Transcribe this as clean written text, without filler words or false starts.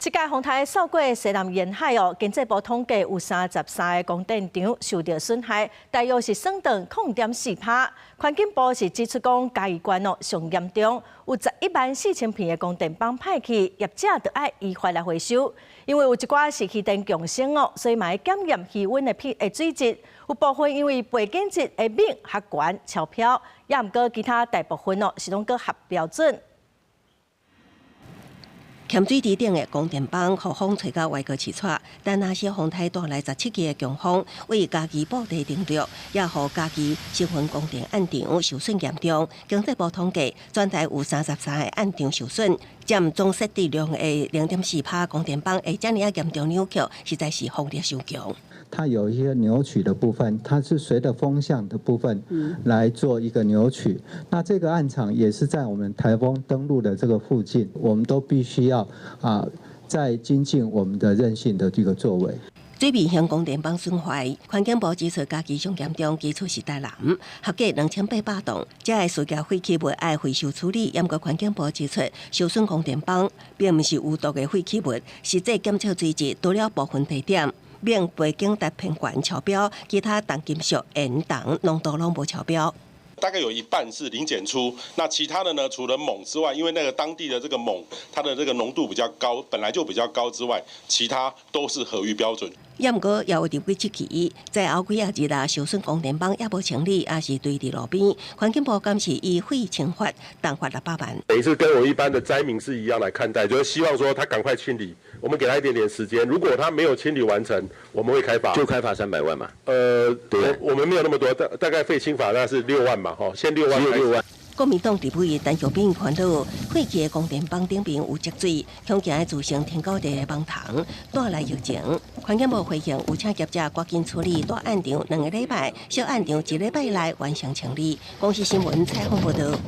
這屆風颱掃過西南沿海哦，經濟部統計有33個光電場受著損害，大約是損斷0.4%。環境部是指出講，嘉義縣哦上嚴重，有11萬4千片的光電板歹去，業者著愛依法來回收。因為有一寡是漁電共生哦，所以嘛愛檢驗魚塭的品的水質。有部分因為背景質的錳較懸超標，也毋過其他大部分哦是攏閣合標準。鹹水池頂的光電板，予風吹到歪過刺掣，但若是風颱帶來17支的強風，為嘉義布袋登陸，也予嘉義新雲光電案場受損嚴重。經濟部統計，全台有33個案場受損，佔總設置量的0.4%。光電板會遮爾仔嚴重扭曲，實在是風力傷強。它有一些扭曲的部分，它是隨著風向的部分來做一個扭曲。那這個案場也是在我們颱風登陸的這個附近，我們都必須要再精進我們的韌性的這個作為。水面型光電板損壞，環境部指出，嘉義上嚴重其次是台南，合計2800棟，這个事業廢棄物愛回收處理。毋過環境部指出，受損光電板並毋是有毒的廢棄物，實際檢測水質除了部分地點，錳背景值偏懸超標，其他重金屬、鹽、銅濃度攏無超標。大概有一半是零檢出，那其他的呢？除了錳之外，因為那個當地的這個錳，它的這個濃度比較高，本來就比較高之外，其他都是合於標準。也毋過，也有立委質疑，災後幾仔日啊，受損光電板猶無清理，抑是堆佇路邊。環境部敢是依廢清罰，重罰600萬。等於是跟我一般的災民是一樣來看待，就是希望說他趕快清理，我們給他一點點時間。如果他沒有清理完成，我們會開罰。就開罰300萬嘛？對，我們沒有那麼多，大概廢清罰那是六萬嘛，吼，先六萬。6萬。國民黨立委陳玉敏煩惱，廢棄的光電板頂面有積水，恐驚會滋生天狗地的網蟲，帶來疫情。環境部回應，有請業者趕緊處理大案場2個禮拜，小案場一禮拜內完成清理。公視新聞採訪報導。